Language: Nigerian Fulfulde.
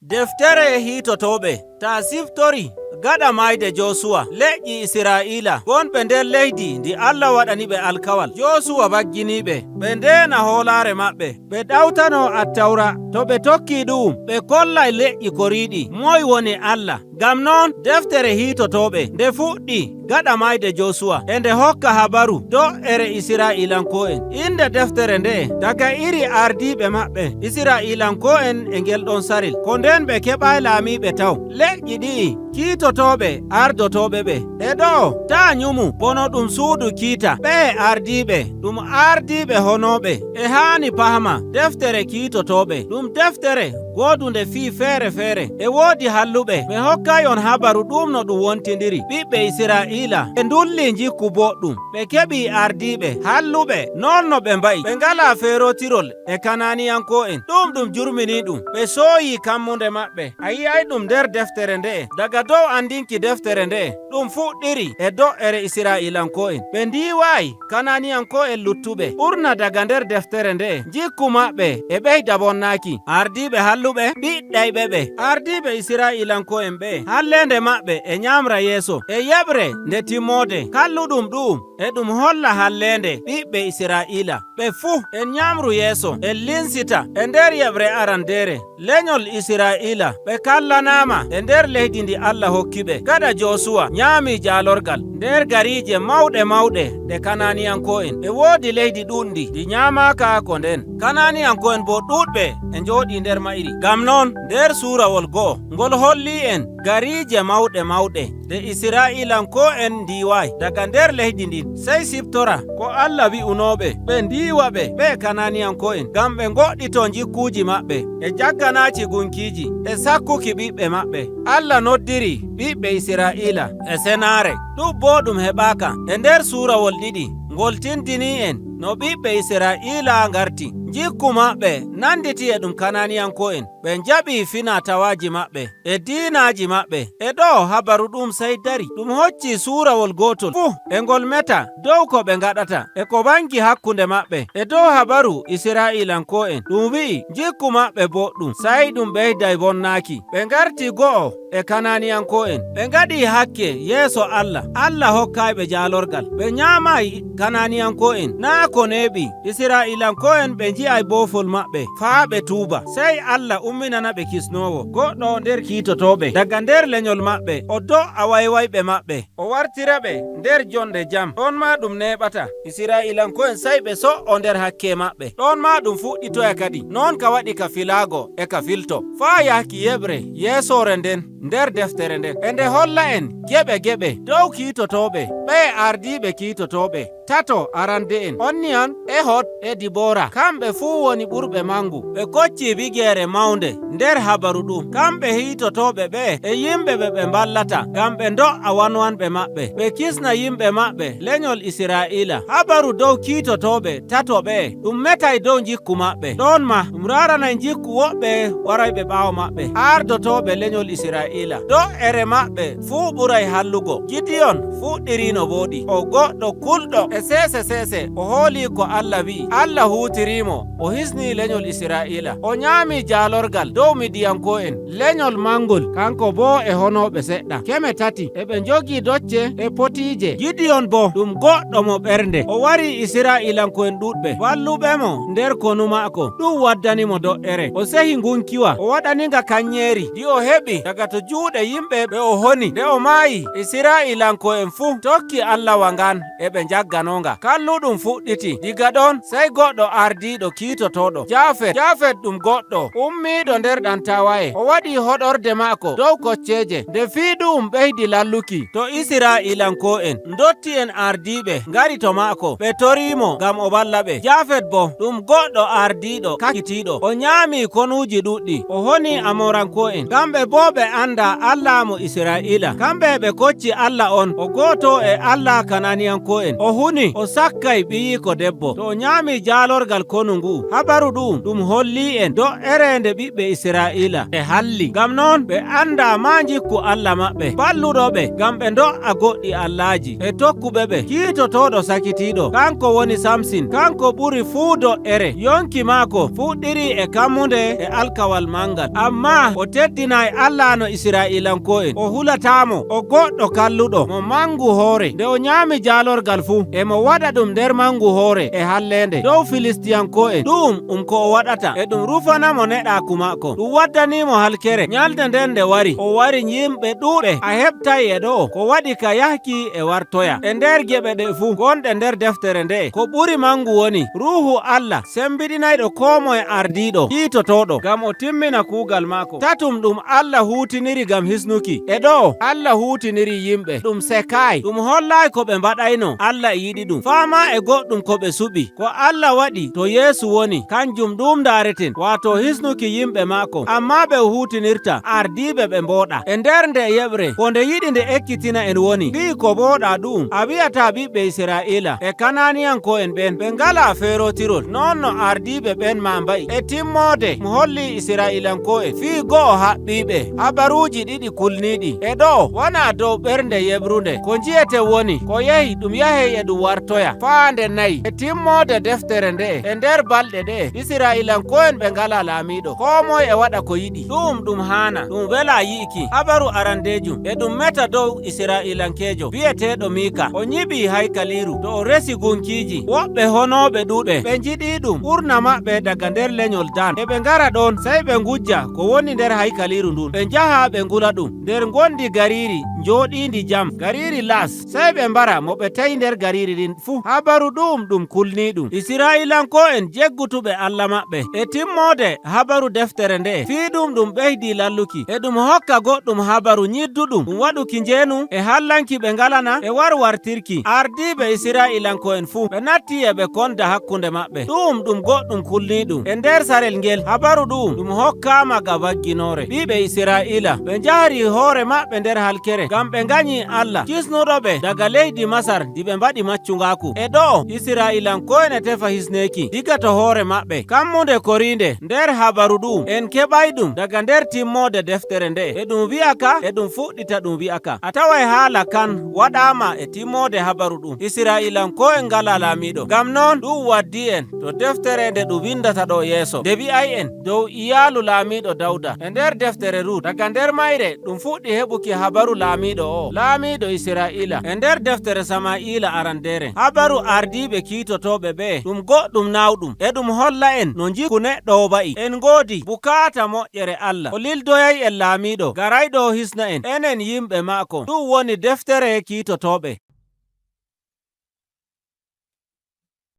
Deftere hiitotoɓe ta siftori gaɗa mayde Josuwa, leƴƴi Israila gonɓe nder leydi ndi Allah waɗani ɓe alkawal, Josuwa bagginiɓe ɓe ndena hoolare maɓɓe, ɓe ɗawtano Attawra. To ɓe tokki ɗum, ɓe kollay leƴƴi koriɗi moy woni Allah. Ngam non deftere hiitotoɓe nde fuɗɗi gaɗa mayde Josuwa, e nde hokka habaru do'ere Isra'ilanko'en. Inde deftere nde'e daga iri ardiɓe maɓɓe Isra'ilanko'en e ngel ɗon sarel ko nden ɓe keɓay laamiɓe taw leƴƴi ɗi'i kiitotoɓe ardotoɓe ɓe e ɗo ta nyumu bono ɗum suudu kiita ɓe ardiɓe ɗum ardiɓe honoɓe e haani pahma. Deftere kiitotoɓe ɗum deftere godunde fii feere feere e woodi halluɓe. Mi hokkay on habaru ɗum no ɗum wontidiri. Ɓiɓɓe Israila ɓe dulli jikku boɗɗum, ɓe keɓi ardiɓe halluɓe. Non no ɓe mba'i, ɓe ngala feerotirol e Kananiyanko'en. Ɗum jurmini ɗum, ɓe sooyi kammunde maɓɓe. A yi'ay ɗum nder deftere nde'e. Daga dow andinki deftere nde'e, ɗum fuɗɗiri e do'ere Israilanko'en, ɓe ndiwayi Kananiyanko'en luttuɓe ɓurna. Daga nder deftere nde'e, jikku maɓɓe e ɓeyda bonnaki. Ardiɓe halluɓe ɓiɗɗayɓe ɓe ardiɓe Israilanko'en ɓe hallende maɓɓe e nyamra yeeso e yeɓre nde timmode. Kalluɗum ɗum e ɗum holla hallende ɓiɓɓe Israila ɓe fuu. En nyamru yeeso, en linsita e nder yeɓre arandere. Lenyol Israila ɓe kallanama e nder leydi ndi Allah hokkiɓe gaɗa Josuwa nyaami jalorgal nder garije mawɗe mawɗe ɗe Kananiyanko'en. Ɓe woodi leydi ɗuɗndi ndi nyamaka ko nden Kananiyanko'en bo ɗuɗɓe e njooɗi nder mayri. Ngam non nder surawol go'o ngol holli en garije mawɗe mawɗe ɗe Isra'ilanko'en ndiway daga nder leydi ndin. Sey siftora ko Allah wi'unoɓe ɓe ndiwa ɓe ɓe Kananiyanko'en ngam ɓe goɗɗito jikkuji maɓɓe e jagganaci gunkiji e sakkuki ɓiɓɓe maɓɓe. Allah noddiri ɓiɓɓe Israila e senare. Ɗum bo ɗum heɓaka e nder surawol ɗiɗi ngol tindini en no ɓiɓɓe Israila ngarti jikku maɓɓe nanditi e ɗum Kananiyanko'en. Ɓe jaɓi fina tawaji maɓɓe e diinaji maɓɓe. E ɗo habaru ɗum sey dari ɗum hocci surawol gotol fuu e ngol meta dow ko ɓe gaɗata e ko bangi hakkunde maɓɓe. E dow habaru Israilanko'en, ɗum wi'i jikku maɓɓe boɗɗum sey ɗum ɓeyday bonnaki. Ɓe ngarti go'o e Kananiyanko'en, ɓe ngaɗi hakke yeeso Allah. Allah hokkayɓe jalorgal, ɓe nyamay Kananiyanko'en. Naa ko neeɓi Israilanko'en ɓe ji'ay bofol maɓɓe faa ɓe tuuba, sey Allah umminana ɓe kisnowo goɗɗo nder kiitotoɓe daga nder lenyol maɓɓe. O do'a waywayɓe maɓɓe, o wartira ɓe nder jonde jam. Ɗon ma ɗum neɓata Israilanko'en sey ɓe so'o nder hakke maɓɓe. Ɗon ma ɗum fuɗɗitoya kadi. Non ka waɗi ka filaago e ka filto faa yahki yeɓre yeesore nden nder deftere nden e nde holla en geɓe geɓe dow kiitotoɓe ɓe ardiɓe kiitotoɓe tato arande en Onniyan, Ehod e Dibora. Kamɓe fuu woni ɓurɓe mangu. Ɓe kocci bigere mawnde nder habaru ɗum. Kamɓe hiitotoɓe ɓe e yimɓe ɓe ɓe ballata ngam ɓe do'a wanwanɓe maɓɓe, ɓe kisna yimɓe maɓɓe, lenyol Israila. Habaru dow kiitotoɓe tato ɓe ɗum metay dow jikku maɓɓe. Ɗon ma ɗum raranay jikku woɓɓe warayɓe ɓaawo maɓɓe ardotoɓe lenyol Israila. Do'ere maɓɓe fuu ɓuray hallugo. Gidiyon fuɗɗirino booɗi, o goɗɗo kulɗo e sese sese o hooli ko Allah wi'i. Allah huutirimo, o hisni lenyol Israila, o nyaami jalorgal dow Midiyanko'en, lenyol mangol, kanko bo e honoɓe seɗɗa 300 eɓe jogi docce e potiije. Gidiyon bo ɗum goɗɗo mo ɓernde. O wari Israilanko'en ɗuɗɓe walluɓe mo nder konu maako. Ɗum waddanimo do'ere. O sehi ngunkiwa, o waɗaninga kanyeeri ndi o heɓi daga to juuɗe yimɓe ɓe o honi. Nde o maayi, Israilanko'en fuu tokki Allah wa ngan e ɓe jagganonga. Kalluɗum fuɗɗiti diga ɗon. Sey goɗɗo ardiɗo kiitotoɗo Jafet. Jafet ɗum goɗɗo ummiɗo nder ɗantawaye. O waɗi hoɗorde maako dow kocceje. Nde fii ɗum ɓeydi lalluki to Israilanko'en, dotti en ardiɓe ngari to maako, ɓe torimo ngam o walla ɓe. Jafet bo ɗum goɗɗo ardiɗo kakkitiɗo. O nyaami konuji ɗuɗɗi, o honi Amoranko'en. Kamɓe bo ɓe anda anda Allah mo Isra'ila. Kamɓe ɓe kocci Allah on o goto e Allah Kananiyanko'en. O huni o sakkay ɓiyiko debbo to o nyaami jalorgal konu ngu. Habaru ɗum ɗum holli en do'ere nde ɓiɓɓe Isra'ila e halli. Ngam non ɓe anda ma jikku Allah maɓɓe balluɗo ɓe ngam ɓe do'a goɗɗi Allaji e tokkuɓe ɓe. Kiitotoɗo sakitiɗo kanko woni Samsin, kanko ɓuri fuu do'ere. Yonki maako fuɗɗiri e kammunde e alkawal mangal, amma o teddinayi Allah no Isra'ilanko'en. O hulatamo, o goɗɗo kalluɗo mo mangu hoore. Nde o nyaami jalorgal fuu emo waɗa ɗum nder mangu hoore e hallende dow Filistiyanko'en. Ɗum ko o waɗata e ɗum rufanamo neɗɗaku maako, ɗum waddanimo halkere. Nyalde nden nde wari o wari yimɓe ɗuɗɓe a heɓtay e ɗo ko waɗi ka yahki e wartoya e nder geɓe ɗe fuu gonɗe nder deftere nde'e. Ko ɓuri mangu woni Ruhu Allah sembiɗinayɗo ko moye ardiɗo kiitotoɗo ngam o timmina kuugal maako. Tatum ɗum Allah huutiniri ngam hisnuki. E ɗo Allah huutiniri yimɓe ɗum sekayi, ɗum hollay ko ɓe mbaɗayno. Allah e yiɗi ɗum fama e goɗɗum ko ɓe suɓi. Ko Allah waɗi to Yeesu woni kanjum ɗum dareten, wato hisnuki yimɓe maako, amma ɓe huutinirta ardiɓe ɓe mboɗa e nder nde yeɓre. Ko nde yiɗi nde ekkitina en woni mbi ko boɗa ɗum a wi'ata ɓiɓɓe Isra'ila e Kananiyanko'en ɓen ɓe ngala ferotirol non no ardiɓe ɓen ma mba'i. E timmode mo holli Isra'ilanko'en fii go'o haɓɓiɓe habaruji ɗiɗi kulniɗi. E ɗo wona dow ɓernde yeɓrude ko jiyete woni ko yehi ɗum yahey e ɗum wartoya faa nde nayi. E timmode deftere nde'e e nder balɗe ɗe'e Isra'ilanko'en ɓe ngala laamiɗo, ko moye e waɗa ko yiɗi. Ɗum ɗum hana ɗum wela yi'iki. Habaru arandejum e ɗum meta dow Isra'ilankejo bi'eteɗo Mika. O nyiɓi haykaliru to o resi gunkiji. Woɓɓe honoɓe ɗuɗɓe ɓe jiɗi ɗum ɓurna maɓɓe daga nder lenyol Dan. E ɓe ngara ɗon sey ɓe gujja ko woni nder haykaliru ndun, ɓe njaha ɓe ngula ɗum nder gondi gariri joɗindi jam, gariri Las. Sey ɓe mbara mo ɓe tawi nder gariri ɗin fuu. Habaru ɗum ɗum kulniɗum Isra'ilanko'en jeggutuɓe Allah maɓɓe. E timmode habaru deftere nde'e fii ɗum ɗum ɓeydi lalluki e ɗum hokka goɗɗum habaru nyidduɗum ɗum waɗuki njeenu e hallanki ɓe ngalana e warwartirki. Ardiɓe Isra'ilanko'en fuu ɓe natti e ɓe konda hakkunde maɓɓe. Ɗum ɗum goɗɗum kulniɗum e nder sarel ngel. Habaru ɗum ɗum hokkama ga wagginore ɓiɓe Isra'ila ɓe jahri hoore maɓɓe nder halkere ngam ɓe ganyi Allah kisnuɗo ɓe daga leydi Masar ndi ɓe mbaɗi maccugaku. E ɗo Isra'ilanko'en e tefa hisneki diga to hoore maɓɓe kammunde korinde. Nder habaru ɗum en keɓay ɗum daga nder timmode deftere nde e ɗum wi'a ka e ɗum fuɗɗita ɗum wi'a ka a taway haala kan waɗama e timmode habaru ɗum Isra'ilanko'en ngala laamiɗo. Ngam non ɗum waddi en to deftere nde ɗum windata ɗo yeeso nde wi'ay en dow iyalu laamiɗo Dawda e nder deftere Rut. Daga nder mayre ɗum fuɗɗi heɓuki habaru laamiɗo o laamiɗo Isra'ila e nder deftere Sama'ila arandere. Habaru ardiɓe kiitotoɓe ɓe ɗum goɗɗum nawɗum e ɗum holla en no jikku neɗɗo o wa'i. En ngoodi bukata moƴƴere Allah o lildoyay en laamiɗo garayɗo hisna en enen yimɓe maako. Ɗum woni deftere kiitotoɓe.